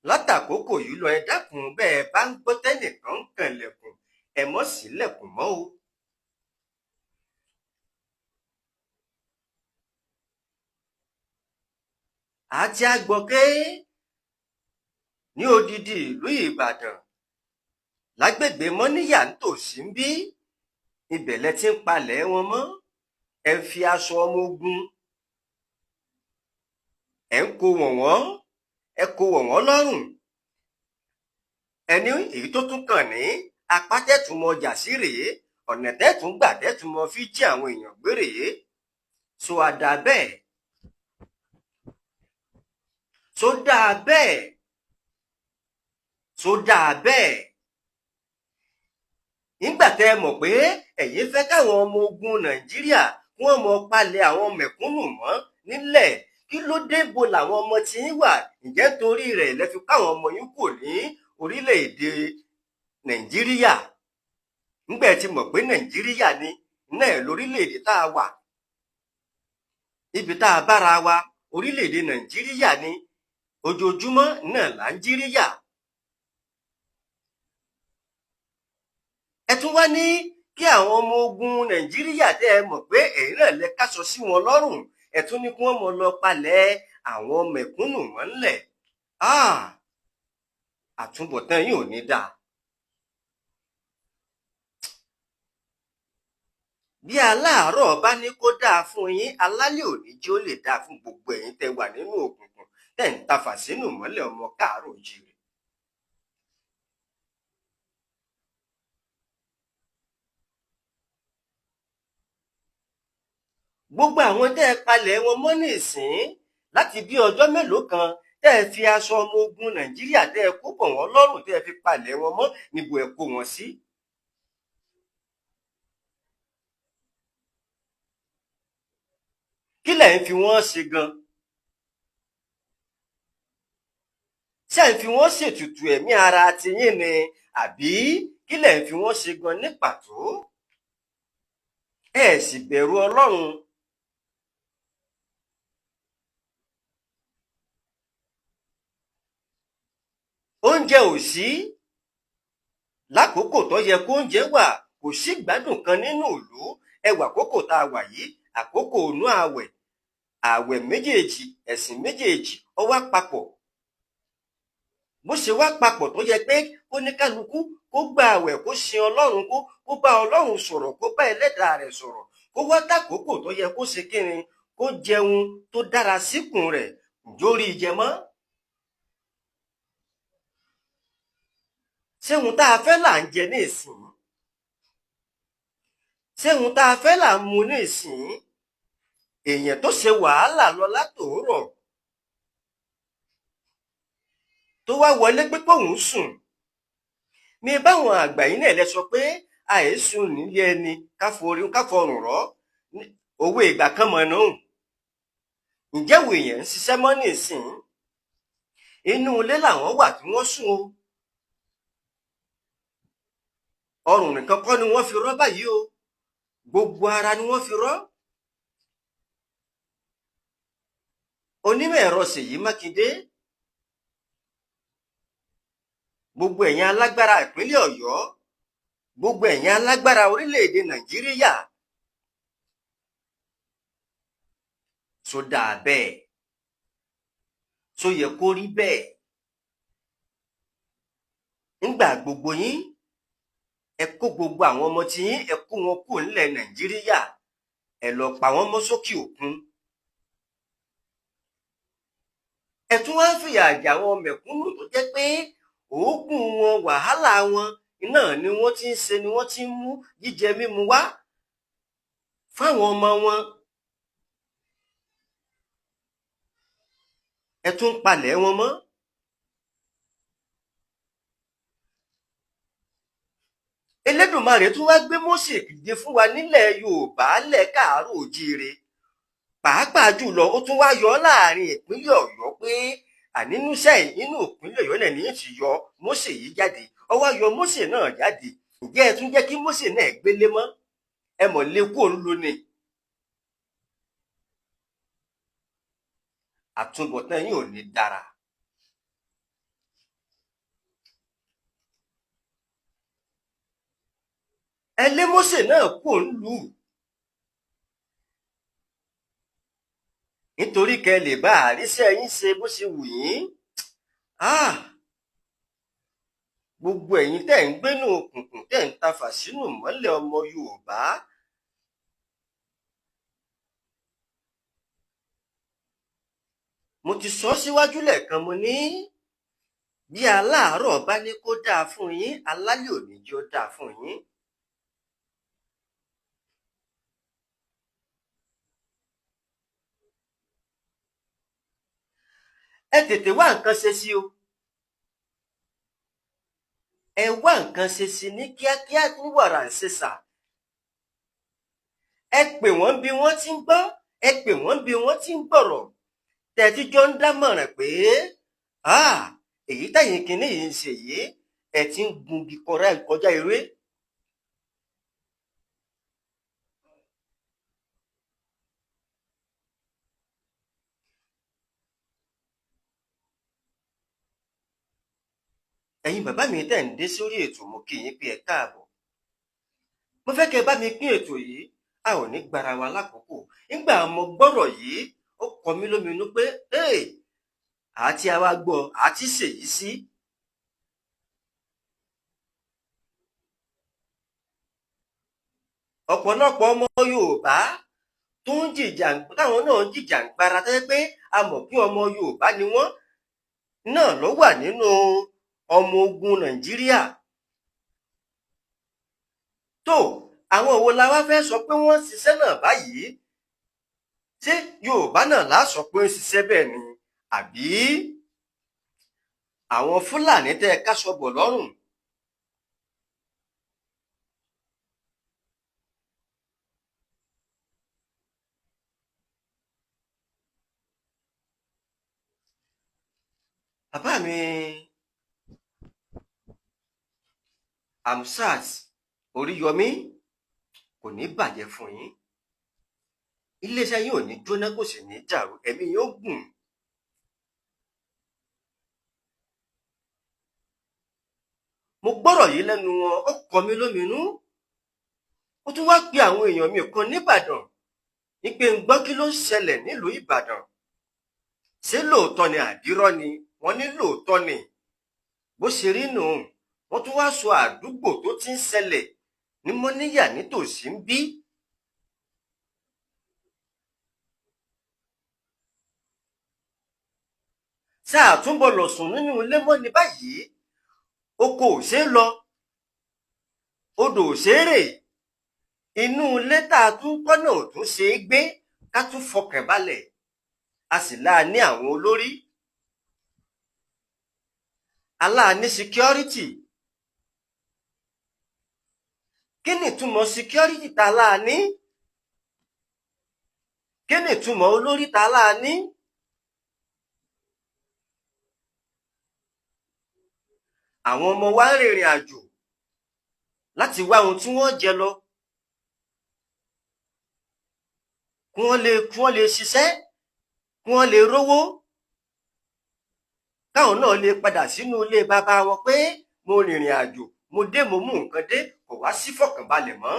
látàkókò yìí lọ. Ẹ dákun, bẹ́ẹ̀ bá ń gbọ́ tẹ́nìkan ń kànlẹ̀kùn, ẹ mọ́ sílẹ̀kùn mọ́ o. Àti àgbọ̀ké ní odidi ìlú Ìbàdàn, lágbègbè Mọ́níyà nítòsí ń bí, ibẹ̀ lẹ ti ń palẹ̀ wọn mọ́. Ẹ ń fi aṣọ ọmọ ogun, ẹ ń kó wọ̀n wọ́n, ẹ kó wọ̀ wọ́n lọ́rùn, Ẹni èyí tó tún kàn ní apá tẹ́tùmọ̀ ọjà sí rèé, ọ̀nà tẹ́tùn gbà tẹ́tùmọ̀ fi jí àwọn èèyàn gbé rèé. So àdá bẹ́ẹ̀, so dáa bẹ́ẹ̀, so dáa bẹ́ẹ̀. Nígbà tẹ́ ẹ mọ̀ pé ẹ̀yin fẹ́ káwọn ọmọ ogun Nàìjíríà kí wọ́n mọ palẹ̀ àwọn mẹ̀kúnnù mọ́ nílẹ̀, kí ló dé? Bo làwọn ọmọ tí ń wà? Ǹjẹ́ torí rẹ̀ lẹ fi káwọn ọmọ yín kò ní orílẹ̀-èdè Nàìjíríà? Nígbà ẹ ti mọ̀ pé Nàìjíríà ni náà lórílẹ̀-èdè tá a wà, ibi tá a bára wa, orílẹ̀-èdè Nàìjíríà ni, ojoojúmọ́ náà là ń jíríyà. Ẹ tún wá ní kí àwọn ọmọ ogun Nàìjíríà tẹ́ ẹ mọ̀ pé ẹ̀yin náà lẹ káṣọ sí wọn lọ́rùn, ẹ tún ní kí wọ́n mọ lọ palẹ̀ àwọn mẹ̀kúnnù mọ́ ńlẹ̀. Àtúbọ̀tán yìí ò ní dáa. Bí aláàárọ̀ bá ní kó dáa fún yín, alálẹ̀ ò ní jẹ́ ó lè dáa fún gbogbo ẹ̀yin tẹ́ wà nínú òkùnkùn, tẹ́ ń tafà sínú ìmọ́lẹ̀ ọmọ káàárọ̀ oòjíire. Gbogbo àwọn tẹ́ ẹ palẹ̀ wọn mọ́ nísìn láti bí ọjọ́ mélòó kan, tẹ́ ẹ fi aṣọ ọmọ ogun Nàìjíríà tẹ́ ẹ kó bọ̀ wọ́n lọ́rùn, tẹ́ ẹ fi palẹ̀ wọn mọ́, níbo ẹ kó wọn sí? Kí lẹ̀ ń fi wọ́n ṣe gan? Ṣé ń fi wọ́n ṣètùtù ẹ̀mí ara tiyín ni, àbí kí lẹ̀ ń fi wọ́n ṣe gan ní pàtó? Ẹ sì bẹ̀rù Ọlọ́run. Oúnjẹ ò sí lákòókò tó yẹ kó oúnjẹ wà, kò sí ìgbádùn kan nínú ìlú. Ẹ wà àkókò tá a wà yìí, àkókò inú ààwẹ̀, ààwẹ̀ méjèèjì, ẹ̀sìn méjèèjì ó wá papọ̀. Bó ṣe wá papọ̀ tó yẹ pé kó ní kálukú kó gba ààwẹ̀, kó sin Ọlọ́run, kó bá Ọlọ́run sọ̀rọ̀, kó bá ẹlẹ́dàá rẹ̀ sọ̀rọ̀, kó wá tàkókò tó yẹ kó ṣe kíni, kó jẹun tó dára síkùn rẹ̀, jórí jẹmọ́. Ṣé ohun tá a fẹ́ là ń jẹ ní ìsìn? Ṣé ohun tá a fẹ́ là ń mu ní ìsìn? Èèyàn tó ṣe wàhálà lọ látòórọ̀ tó wá wọlé pé kóun sùn, mi báwọn àgbà yìí náà lẹ sọ pé àìsùn nílé ẹni káfọrùn rọ, owó ìgbà kan mọ̀ nù. Ǹjẹ́ wo èèyàn ń ṣiṣẹ́ mọ́ ní ìsìn? Inú ilé làwọn wà tí wọ́n sùn o. Ọrùn nìkan kọ́ ni wọ́n fi rọ́ báyìí o, gbogbo ara ni wọ́n fi rọ́. Onímọ̀ ẹ̀rọ Ṣèyí Mákindé, gbogbo ẹ̀yin alágbára ìpínlẹ̀ Ọ̀yọ́, gbogbo ẹ̀yin alágbára orílẹ̀-èdè Nàìjíríà, tó dáa bẹ́ẹ̀, tó yẹ kó rí bẹ́ẹ̀? Ńgbà gbogbo yín ẹ kó gbogbo àwọn ọmọ tí yín, ẹ kó wọn kúrò nílẹ̀ Nàìjíríà, ẹ lọ pa wọ́n mọ́ sókè òkun. Ẹ tún wá ń fìyà jẹ àwọn mẹ̀kúnnù tó jẹ́ pé òógùn wọn, wàhálà wọn náà ni wọ́n ti ń ṣe, ni wọ́n ti ń mú jíjẹ mímu wá fáwọn ọmọ wọn. Ẹ tún ń palẹ̀ wọn mọ́. Elédùmarè tún wá gbé Mósè dìde fún wa nílẹ̀ Yorùbá lẹ̀ káàárọ̀ òjíire, pàápàá jùlọ ó tún wá yọ láàrin ìpínlẹ̀ Ọ̀yọ́ pé ànínúṣẹ́ inú ìpínlẹ̀ Ọ̀yọ́ náà ní ti yọ Mósè yìí jáde. Ó wá yọ Mósè náà jáde. Ǹjẹ́ ẹ tún jẹ́ kí Mósè náà gbélé mọ́? Ẹ mọ̀ lé kó ń lo ni. Àtúbọ̀tán yìí ò ní dára. Ẹ lé Mósè náà kó ń lù ú nítorí kẹ́ lè bá àríṣẹ́ yín ṣe bó ṣe wù yín. Gbogbo ẹ̀yin tẹ́ ń gbénú òkùnkùn, tẹ́ ń tafà sínú ìmọ́lẹ̀ ọmọ Yorùbá, mo ti sọ síwájú lẹ́ẹ̀kan, mo ní Bí aláàárọ̀ bá ní kó dáa fún yín, alálẹ̀ ò ní jẹ́ ó dáa fún yín. Ẹ tètè wá nǹkan ṣe sí o. Ẹ wá nǹkan ṣe sí ní kíákíá, ní wàràǹṣeṣà. Ẹ pè wọ́n bí wọ́n ti ń gbọ́, ẹ pè wọ́n bí wọ́n ti ń gbọ̀rọ̀. Tẹ̀tí jọ ń dámọ̀ràn pé èyí táyìn kinní yìí ń ṣe yìí, ẹ ti ń gungi kọjá eré. Ẹ̀yin bàbá mi tẹ̀ ń dé sórí ètò, mo kí yín pé ẹ káàbọ̀. Mo fẹ́ kẹ́ ẹ bá mi pín ètò yìí, a ò ní gbára wa lákòókò. Nígbà mo gbọ́rọ̀ yìí, ó kọ mí lóminú pé àti àwa gbọ́ àti ṣèyí sí. Ọ̀pọ̀lọpọ̀ ọmọ Yorùbá tó ń jìjà, táwọn náà ń jìjàǹgbara, tẹ́ pé a mọ̀ pé ọmọ Yorùbá ni wọ́n náà ló wà nínú ọmọ ogun Nàìjíríà. Tó àwọn wo la wá fẹ́ sọ pé wọ́n ṣiṣẹ́ náà báyìí? Ṣé Yorùbá náà la sọ pé ń ṣiṣẹ́ bẹ́ẹ̀ ni, àbí àwọn Fúlàní tẹ́ ẹ káṣọ bọ̀ lọ́rùn? Bàbá mi Hamsat Oríyọmí, kò ní bàjẹ́ fún yín, iléeṣẹ́ yín ò ní jóná, kò sì ní dàrú, ẹ̀mí yín ó gùn. Mo gbọ́rọ̀ yìí lẹ́nu wọn, ó kọ mí lóminú. Ó tún wá pe àwọn èèyàn mi kan nìbàdàn wípé ń gbọ́ kí ló ń ṣẹlẹ̀ nílùú Ìbàdàn, ṣé lóòótọ́ ni àbírọ́ ni? Wọ́n ní lóòótọ́ ni, bó ṣe rí nù. Wọ́n tún wá sọ àdúgbò tó ti ń ṣẹlẹ̀ ní Mọ́níyà nítòsí ń bí. Sáà túnbọ̀ lọ sùn nínú ilé mọ́ ní báyìí. Oko ò ṣeé lọ, odò ò ṣeé rè, inú ilé tá a tún kọ́ náà ò tún ṣeé gbé ká tún fọkàn balẹ̀. A sì láa ní àwọn olórí, aláà ní security. Kí ni ìtumọ̀ security tá a láa ní? Kí ni ìtumọ̀ olórí tá a láa ní? Àwọn ọmọ wa ń rìnrìn àjò láti wá ohun tí wọ́n jẹ lọ, kí wọ́n lè ṣiṣẹ́, kí wọ́n lè rówó, káwọn náà lè padà sínú ilé bàbá wọn pé mo rìnrìn àjò, mo dé, mo mú nǹkan dé. Kò wá sí fọkànbalẹ̀ mọ́.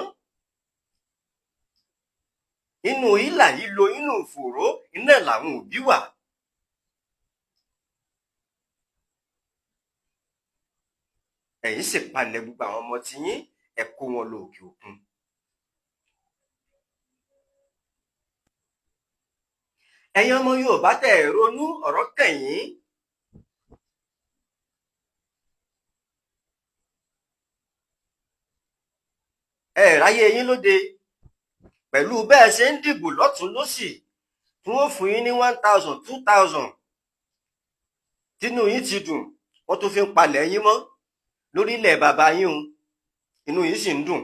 Inú ìlà yìí lo inú ìfòòró iná làwọn òbí wà. Ẹ̀yin sì palẹ̀ gbogbo àwọn ọmọ tiyín, ẹ kó wọn lọ òkè òkun. Ẹ̀yin ọmọ Yorùbá tẹ̀ ẹ̀ ronú, ọ̀rọ̀ kàn yín. Ẹ ráyé yín lóde pẹ̀lú bẹ́ẹ̀ ṣe ń dìbò lọ́tún lọ́sì, tí wọ́n fún yín ní 1,000, 2,000, tínú yín ti dùn. Wọ́n tún fi ń palẹ̀ yín mọ́ lórílẹ̀ bàbá yín o, inú yín sì ń dùn.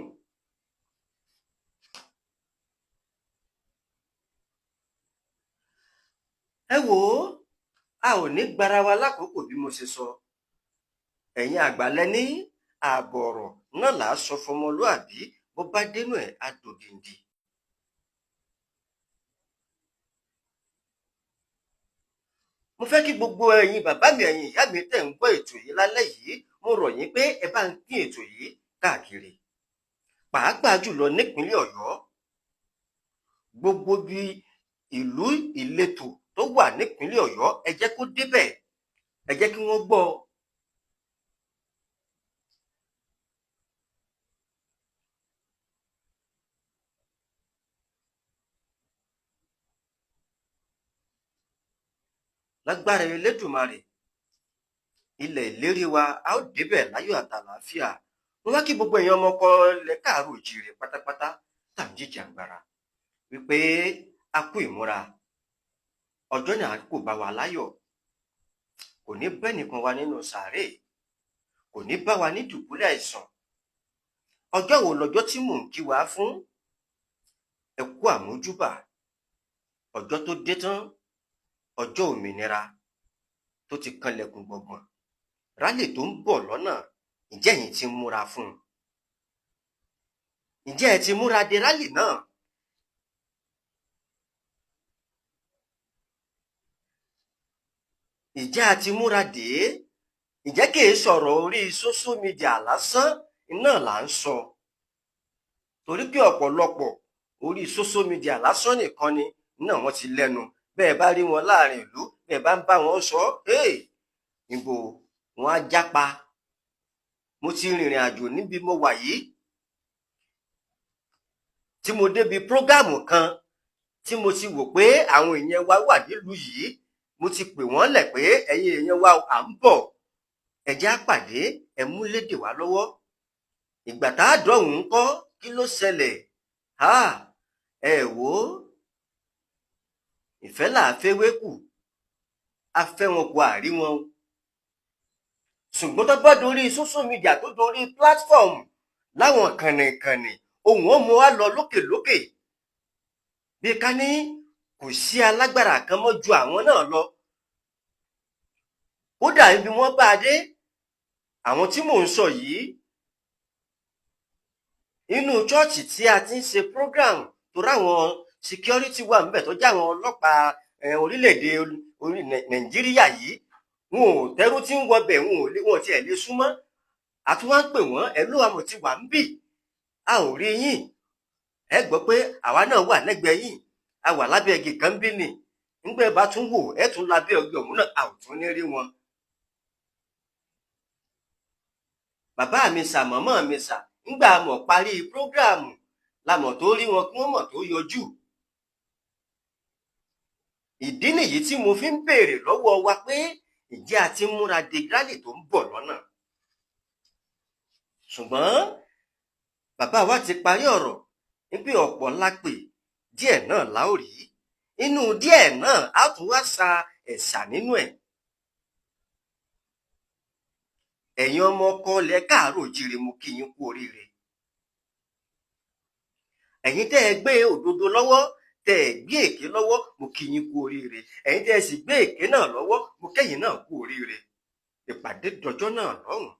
Ẹ wò ó, a ò ní gbára wa lákòókò. Bí mo ṣe sọ, ẹ̀yin àgbàlẹ̀ ní ààbọ̀ ọ̀rọ̀ náà là á sọ fọmọlúàbí, bó bá dénú ẹ̀ á dòdìndì. Mo fẹ́ kí gbogbo ẹ̀yin bàbá mi, ẹ̀yin ìyá mi tẹ̀ ń gbọ́ ètò yìí lálẹ́ yìí, mo rọ̀ yín pé ẹ bá ń pín ètò yìí káàkiri, pàápàá jùlọ nípínlẹ̀ Ọ̀yọ́, gbogbo bí ìlú ìletò tó wà nípínlẹ̀ Ọ̀yọ́, ẹ jẹ́ kó débẹ̀, ẹ jẹ́ kí wọ́n gbọ́. Lágbára Elédùmarè, Ilẹ̀ ìlérí wa, a ó débẹ̀ láyọ̀ àtàlàáfíà. Mo wá kí gbogbo èèyàn ọmọ ọkọ ilẹ̀ káàárọ̀ òjíire pátápátá tá à ń jìjàngbara wípé a kú ìmúra. Ọjọ́ náà kò bá wa láyọ̀, kò ní bẹ́ẹ̀ nìkan wa nínú sàárè, kò ní bá wa ní dùbúlẹ̀ àìsàn. Ọjọ́ wo lọjọ́ tí mò ń kí wa fún? Ẹ kú àmójúbà ọjọ́ tó dé tán, ọjọ́ òmìnira tó ti kanlẹ̀kùn gbọ̀ngbọ̀n, rálì tó ń bọ̀ lọ́nà. Ǹjẹ́ ẹ̀yin ti múra fún un? Ǹjẹ́ ẹ ti múra de rálì náà? Ǹjẹ́ a ti múra dè é? Ǹjẹ́ kìí sọ̀rọ̀ orí social media lásán náà là ń sọ? Torí pé ọ̀pọ̀lọpọ̀ orí social media lásán nìkan ni náà wọ́n ti lẹ́nu. Bẹ́ẹ̀ bá rí wọn láàrin ìlú, bẹ́ẹ̀ bá ń bá wọn sọ, hey, níbo wọn á jápa. Mo ti rìnrìn àjò níbi mo wà yìí, tí mo débi prógáàmù kan tí mo ti wò pé àwọn èèyàn wa wà nílùú yìí. Mo ti pè wọ́n lẹ̀ pé ẹ̀yin èèyàn wa, à ń bọ̀, ẹ jẹ́ á pàdé, ẹ mú lédè wá lọ́wọ́. Ìgbà tá a dọ̀hún ń kọ́, kí ló ṣẹlẹ̀? Ẹ wò ó, ìfẹ́ là á fẹ́wé kù, a fẹ́ wọn kó àrí wọn o. Ṣùgbọ́n tó bá dorí social media, tó dorí platform láwọn kànnìkànnì, ohun ó mú wa lọ lókèlókè, bí ká ní kò sí alágbára kan mọ́ ju àwọn náà lọ. Kódà ibi wọ́n bá a dé, àwọn tí mò ń sọ yìí, inú chọ́ọ̀chì tí a ti ń ṣe program, tó ráwọn security wà níbẹ̀, tó jẹ́ àwọn ọlọ́pàá orílẹ̀-èdè orí Nàìjíríà yìí, wọn ò tẹ́rú tí ń wọbẹ̀, wọn ò lè, wọn ò tiẹ̀ lè súnmọ́. Àtúwá ń pè wọ́n, ẹ̀ ló àmọ̀ ti wà ń bì, a ò rí yín. Ẹ gbọ́ pé àwa náà wà lẹ́gbẹ̀ẹ́ yín, a wà lábẹ́ igi kan bí nì. Nígbà ẹ bá tún wò, ẹ tún lábẹ́ igi ọ̀hún náà, a ò tún ní rí wọn. Bàbá mi sà, màmá mi sà, ńgbà mọ̀ parí prógráàmù la mọ̀ tó rí wọn, kí wọ́n mọ̀ tó yọjú. Ìdí nìyí tí mo fi ń béèrè lọ́wọ́ wa pé ǹjẹ́ a ti ń múra de rally tó ń bọ̀ lọ́nà? Ṣùgbọ́n bàbá wa ti parí ọ̀rọ̀ wípé ọ̀pọ̀ la pè, díẹ̀ náà la ó rí. Inú díẹ̀ náà, á tún wá sa ẹ̀sà nínú ẹ̀. Ẹ̀yin ọmọ ọkọ ilẹ̀ káàárọ̀ òjíire, mo kí yín kú oríire. Ẹ̀yin tẹ́ ẹ gbé òdodo lọ́wọ́, tẹ́ ẹ gbé èké lọ́wọ́, mo kí yín kú oríire. Ẹ̀yin tẹ́ ẹ sì gbé èké náà lọ́wọ́, mo kẹ́yìn náà kú oríire. Ìpàdé dọjọ́ náà lọ́hùn.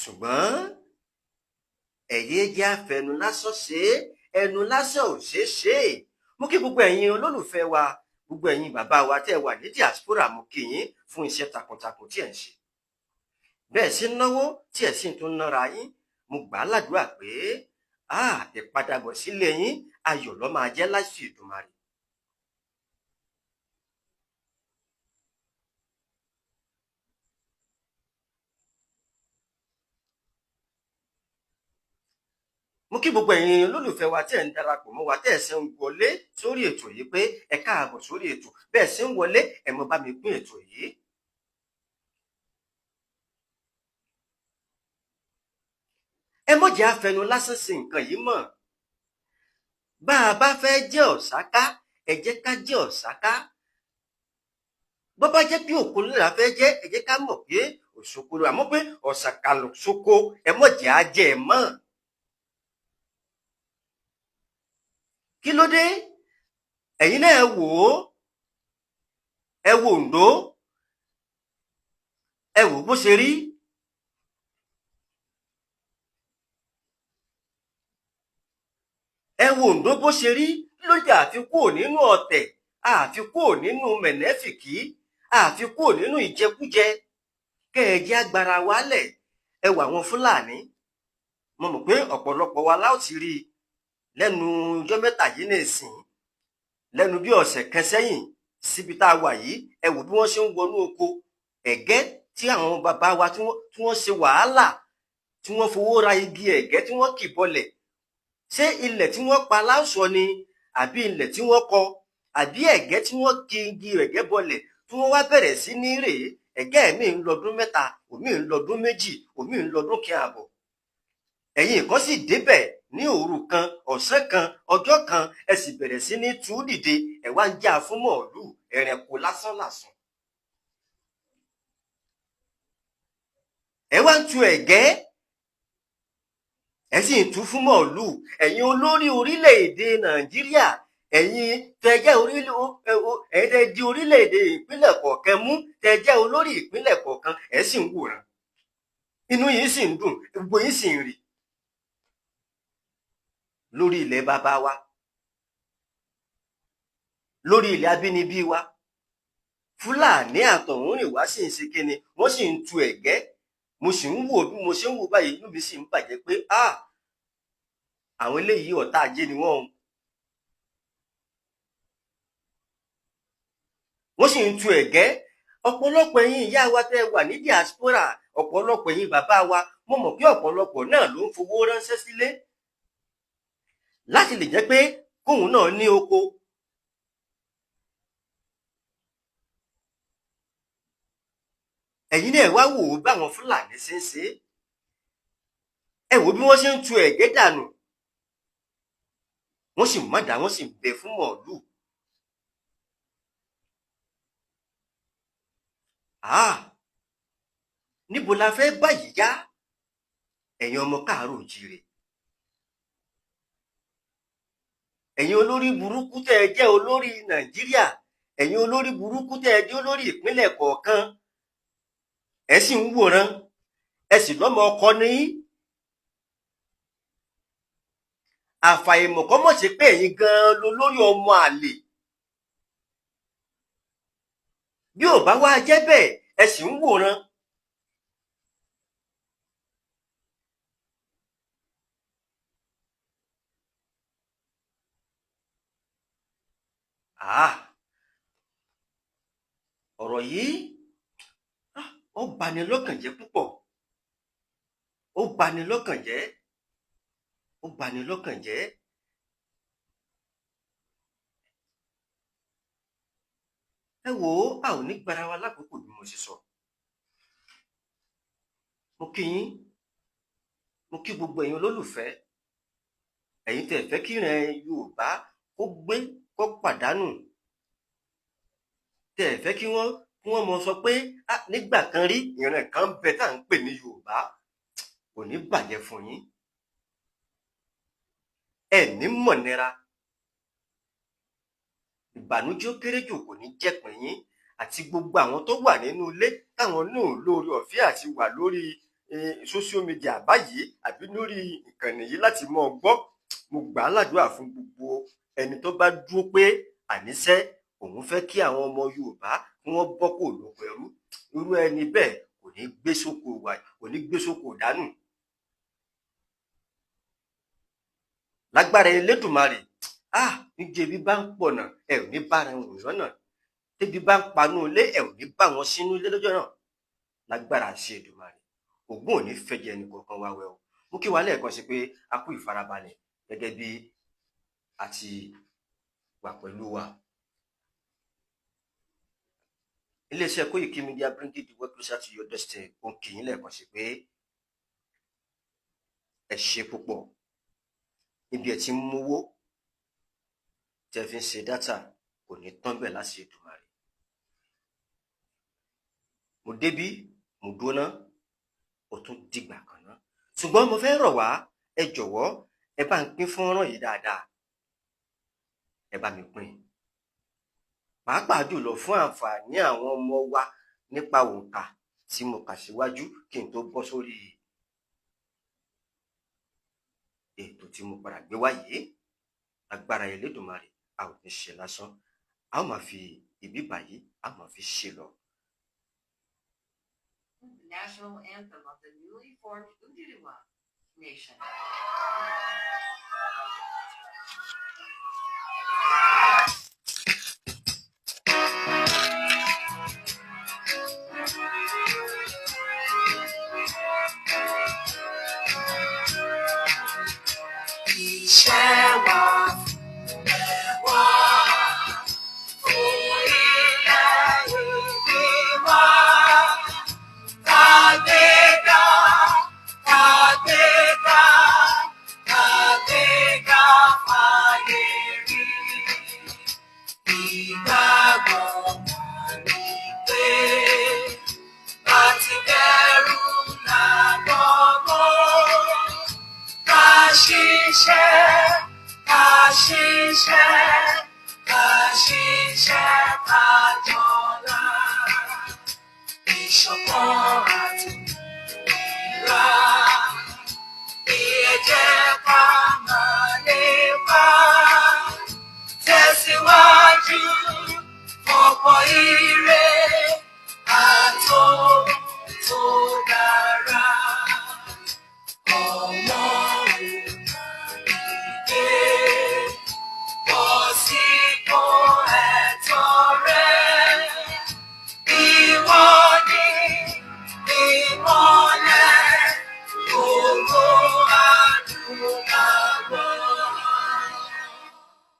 Ṣùgbọ́n ẹ̀yẹ́ jẹ́ àfẹnu lásán ṣe é, ẹnu lásán ò ṣeé ṣe é. Mo kí gbogbo ẹ̀yin olólùfẹ́ wa, gbogbo ẹ̀yin bàbá wa tẹ́ ẹ wà ní diaspora, mo kí yín fún iṣẹ́ takuntakun tí ẹ̀ ń ṣe. Bẹ́ẹ̀ sì ń náwó tí ẹ̀ sì tún nára yín. Mo gbà á ládùúrà pé ìpadàbọ̀ sílé yín, ayọ̀ ló máa jẹ́ láṣẹ Èdùmàrè. Mo kí gbogbo ẹ̀yin olólùfẹ́ wa tí ẹ̀ ń darapọ̀ mọ́ wa, tẹ́ ẹ̀ ṣe ń wọlé sórí ètò yìí pé ẹ káàbọ̀ sórí ètò. Bẹ́ẹ̀ ṣe ń wọlé, ẹ mọ́ bá mi pín ètò yìí. Ẹ mọ̀ jẹ́ àfẹnu lásán sí nǹkan yìí mọ̀. Bá a bá fẹ́ jẹ́ ọ̀sáká, ẹ jẹ́ ká jẹ́ ọ̀sáká. Bó bá jẹ́ pé òkúlù la fẹ́ jẹ́, ẹ jẹ́ ká mọ̀ pé òṣòkòrò, àmọ́ pé ọ̀sàkà sóko, ẹ mọ̀ jẹ́ á jẹ́ ẹ mọ́. Kí ló dé? Ẹ̀yin náà, ẹ wò ó, ẹ wo Oǹdó, ẹ wò bó ṣe rí. Ẹ wo Oǹdó bó ṣe rí. Kí ló dé àfi kúrò nínú ọ̀tẹ̀, àfi kúrò nínú mẹ̀nẹ́fìkì, àfi kúrò nínú ìjẹkújẹ? Kẹ́ ẹ jẹ́ agbára wálẹ̀. Ẹ wò àwọn Fúlàní. Mo mọ̀ pé ọ̀pọ̀lọpọ̀ wa la ó ti rí i lẹ́nu ọjọ́ mẹ́ta yìí nìsín, lẹ́nu bí ọ̀sẹ̀ kan sẹ́yìn síbi tá a wà yìí. Ẹ wò bí wọ́n ṣe ń wọnú oko ẹ̀gẹ́ tí àwọn bàbá wa tí wọ́n ṣe wàhálà, tí wọ́n fowó ra igi ẹ̀gẹ́ tí wọ́n kì bọlẹ̀. Ṣé ilẹ̀ tí wọ́n pa láṣọ ni àbí ilẹ̀ tí wọ́n kọ? Àbí ẹ̀gẹ́ tí wọ́n ki igi ẹ̀gẹ́ bọlẹ̀, tí wọ́n wá bẹ̀rẹ̀ sí ní rèé, ẹ̀gẹ́ mi ń lọ́dún 3, òmíì ń lọ́dún 2, òmíì ń lọ́dún 1.5. Ẹ̀yin kan sì débẹ̀ ní òru kan, ọ̀sán kan, ọjọ́ kan, ẹ sì bẹ̀rẹ̀ sí ní tú dìde, ẹ wá ń já fún mọ̀ọ́lù, ẹranko lásán làsàn. Ẹ wá ń tu ẹ̀gẹ́, ẹ sì ń tú fún mọ̀ọ́lù. Ẹ̀yin olórí orílẹ̀-èdè Nàìjíríà, ẹ̀yin tẹ́ jẹ́ ẹ̀yin tẹ́ di orílẹ̀-èdè ìpínlẹ̀ kọ̀ọ̀kan mú, tẹ́ jẹ́ olórí ìpínlẹ̀ kọ̀ọ̀kan, ẹ sì ń wòran, inú yìí sì ń dùn, gbogbo yìí sì ń rí lórí ilẹ̀ bàbá wa, lórí ilẹ̀ abínibí wa. Fúlàní àtọ̀húnrìnwá sì ń ṣe kíni, wọ́n sì ń tu ẹ̀gẹ́. Mo sì ń wò, bí mo ṣe ń wò báyìí, inú mi sì ń bàjẹ́ pé àwọn eléyìí ọ̀tá ajé ni wọ́n o. Wọ́n sì ń tu ẹ̀gẹ́. Ọ̀pọ̀lọpọ̀ ẹ̀yin ìyá wa tẹ́ wà ní diaspora, ọ̀pọ̀lọpọ̀ ẹ̀yin bàbá wa, mo mọ̀ pé ọ̀pọ̀lọpọ̀ náà ló ń fowó ránṣẹ́ sílé láti lè jẹ́ pé kóun náà ní oko. Ẹ̀yin náà wá wò ó báwọn Fúlàní ṣe ń ṣe é. Ẹ wò bí wọ́n ṣe ń tu ẹ̀gẹ́ dànù. Wọ́n sì mọ̀dá, wọ́n sì ń bẹ fún mọ̀ọ́lù. Níbo la fẹ́ báyìí yá? Ẹ̀yin ọmọ káàárọ̀ oòjíire. Ẹ̀yin olórí burúkú tẹ́ ẹ jẹ́ olórí Nàìjíríà, ẹ̀yin olórí burúkú tẹ́ ẹ jẹ́ olórí ìpínlẹ̀ kọ̀ọ̀kan, ẹ sì ń wòran, ẹ sì lọ́mọ ọkọ ní. Àfàìmọ̀ kọ́ mọ̀ sí pé ẹ̀yin gan-an lolórí ọmọ àlè. Bí ò bá wá jẹ́ bẹ́ẹ̀, ẹ sì ń wòran. Ọ̀rọ̀ yìí ó bani lọ́kàn jẹ́ púpọ̀, ó bani lọ́kàn jẹ́, ó bani lọ́kàn jẹ́. Ẹ wò ó, a ò ní gbára wa lákòókò bí mo ṣe sọ. Mo kí yín, mo kí gbogbo ẹ̀yin olólùfẹ́, ẹ̀yin tẹ́ fẹ́ kí ìran Yorùbá kó gbé kó pàdánù, tẹ́ fẹ́ kí wọ́n mọ sọ pé nígbà kan rí ìran kan ń bẹ tá à ń pè ní Yorùbá. Kò ní bàjẹ́ fún yín, ẹ ní mọ̀nira, ìbànújẹ́ ó kéré jù kò ní jẹ́pin yín, àti gbogbo àwọn tó wà nínú ilé táwọn náà lórí ọ̀fẹ́ àti wà lórí social media báyìí àbí lórí ìkànnì yìí láti mọ́ ọ gbọ́. Mo gbà á ládùúrà fún gbogbo ẹni tó bá dúró pé àníṣe òun fẹ́ kí àwọn ọmọ Yorùbá kí wọ́n bọ́ kò lóko ẹrú, irú ẹni bẹ́ẹ̀ kò ní gbé sóko wà, kò ní gbé sóko dànù. Lágbára Elédùmarè, níjẹ́ ebi bá ń pọ̀nà, ẹ ò ní bára wọn lọ́nà, tébi bá ń panú ilé, ẹ ò ní bá wọn sínú ilé lọ́jọ́ náà. Lágbára ṣe Èdùmàrè, Ògún ò ní fẹ́jẹ̀ ẹnì kọ̀ọ̀kan wá wẹ̀ o. Mo kí wa lẹ́ẹ̀kan sí pé a kú ìfarabalẹ̀ gẹ́gẹ́ bí a ti wà pẹ̀lú wa. Iléeṣẹ́ Koiki Media, bringing the world closer to your doorstep, ó ń kí yín lẹ́ẹ̀kan sí pé ẹ ṣe púpọ̀ níbi ẹ ti ń mówó tẹ́ fi ń ṣe data, kò ní tán bẹ́ẹ̀ láṣẹ Èdùmàrè. Mo débí, mo dúná, ó tún dìgbà kan náà. Ṣùgbọ́n mo fẹ́ rọ̀ wá, ẹ jọ̀wọ́, ẹ bá ń pín fọ́nrán yìí dáadáa, ẹ bá mi pín, pàápàá jùlọ fún àǹfààní àwọn ọmọ wa nípa òǹkà tí mo kà síwájú kí n tó bọ́ sórí ètò tí mo padà gbé wá yìí. Agbára Elédùmarè, a ò ní ṣe lásán, a ó máa fi ìbí báyìí, a máa fi ṣe lọ. The national anthem of the newly formed Oduduwa Nation.